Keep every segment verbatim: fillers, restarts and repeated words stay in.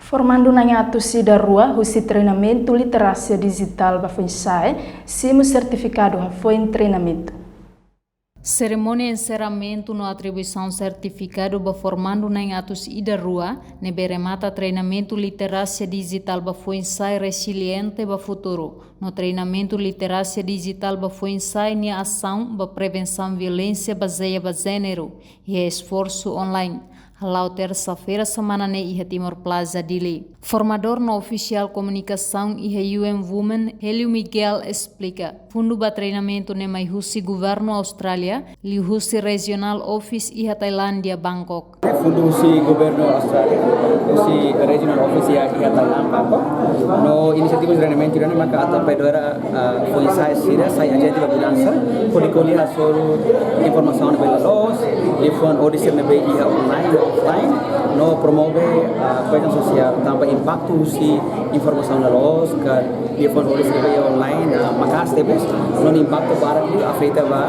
Formandu na'in atus ida rua husi treinamentu literasia dijitál ba foin-sa'e simu sertifikadu hafoin treinamentu. Serimónia enserramentu no atribuisaun sertifikadu ba formandu na'in atus ida rua ne'ebé remata treinamentu literasia dijitál ba foin-sa'e resiliente ba futuru no treinamentu literasia dijitál ba foin-sa'e nia asaun ba prevensaun violénsia bazeia ba jéneru iha esforsu online, hala'o tersa-feira semana ne'e iha Timor Plaza, Dili. Formadór no ofisiál komunikasaun iha U N Women, Hélio Miguel, esplika, fundu ba treinamentu ne'e mai husi governu Austrália, liuhusi Regional Office iha Tailándia, Bangkok. Fundu husi governu Austrália, husi Regional Office iha, iha Thailand, Bangkok. No inisiativa treinamentu ida-ne'e maka atu apoia, ah, foin-sa'e sira sai ajente ba mudansa, hodi ko'alia hasoru informasaun ne'ebé la loos, liafuan hodi sira ne'ebé iha online, offline, no promove, ah, koezaun sosiál, tanba impaktu husi informasaun la loos, ka liafuan hodi sira ne'ebé iha online, ah, maka'as tebes, no nia impaktu barak liu afeta ba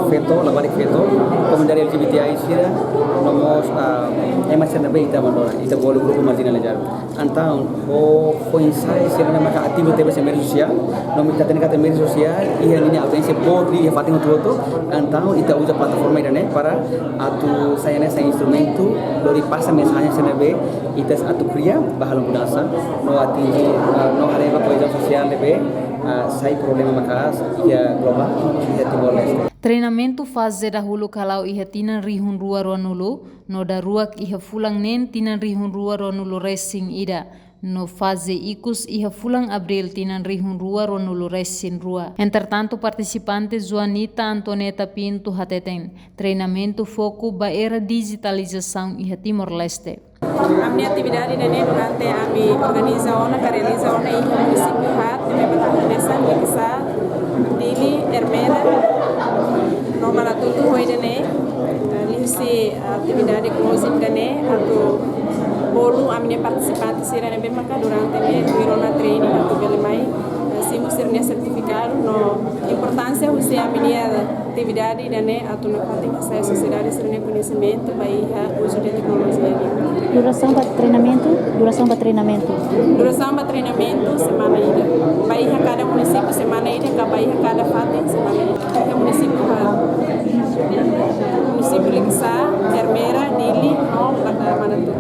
feto, labarik feto, komunidade L G B T I sira, no mós, ah, ema sira ne'ebé ita abandona, ita bolu grupu marjinalizadu. Entaun, ho foin-sa'e sira-ne'e maka ativu tebes iha média sosiál, no ita hatene katak média sosiál iha ninia audiénsia boot liu iha fatin hotu-hotu. Entaun, ita uza plataforma ida-ne'e para atu sai hanesan instrumentu hodi pasa mensajen sira ne'ebé ita atu kria ba halo mudansa, no atinji, ah, no haree ba koezaun sosiál ne'ebé, ah, sai problema maka'as iha globál, iha Timor-Leste. Treinamentu faze dahuluk hala'o iha tinan rihun rua ruanulu, no daruak iha fulan neen tinan rihun rua ruanulu resin ida, no faze ikus iha fulan Abríl tinan rihun rua ruanulu resin rua. Entretantu, partisipante Joanita Antoneta Pinto hateten, treinamentu foku ba era dijitalizasaun iha Timor-Leste. Ami-nia atividade ida-ne'e durante ami organiza ona, ka realiza ona iha munisípiu haat, ne'ebé maka hanesan Likisá, Dili, Ermera, no Manatuto, ho ida-ne'e, eh, liuhusi atividade closing ida-ne'e, atu bolu ami-nia partisipante sira ne'ebé maka durante ne'e tuir ona training atu bele mai, eh, simu sira-nia sertifikadu no importánsia husi ami-nia atividade ida-ne'e atu nafatin hasa'e sosiedade sira-nia koñesimentu ba iha uzu de teknolojia nian. Durasaun ba treinamentu, durasaun ba treinamentu. Durasaun ba treinamentu semana ida. Ba iha kada munisípiu semana ida, ka ba iha kada fatin semana ida. Iha munisípiu haat, munisípiu Likisá, Ermera, Dili, no Manatuto.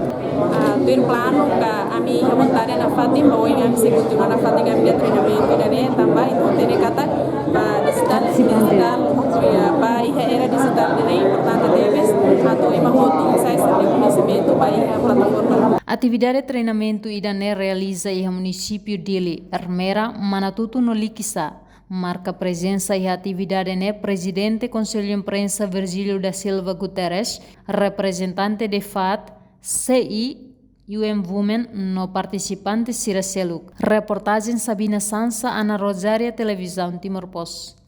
Ah, tuir planu ka ami iha vontade nafatin, ba oin ami sei kontinua nafatin ami-nia treinamentu ida-ne'e, tanba ita hatene katak ba dijitál, dijitál, ya, ba iha era dijitál ida-ne'e importante tebes atu ema hotu hasa'e sira-nia koñesimentu ba iha plataforma. Atividade treinamentu ida-ne'e realiza iha munisípiu Dili, Ermera, Manatuto no Likisá. Marka prezensa iha atividade ne'e Prezidente Konsellu Imprensa Virgílio da Silva Guterres, reprezentante de faat, C I, U N Women no partisipante sira seluk. Reportajen Sabina Sansa, Ana Rosária, Televizaun Timor Post.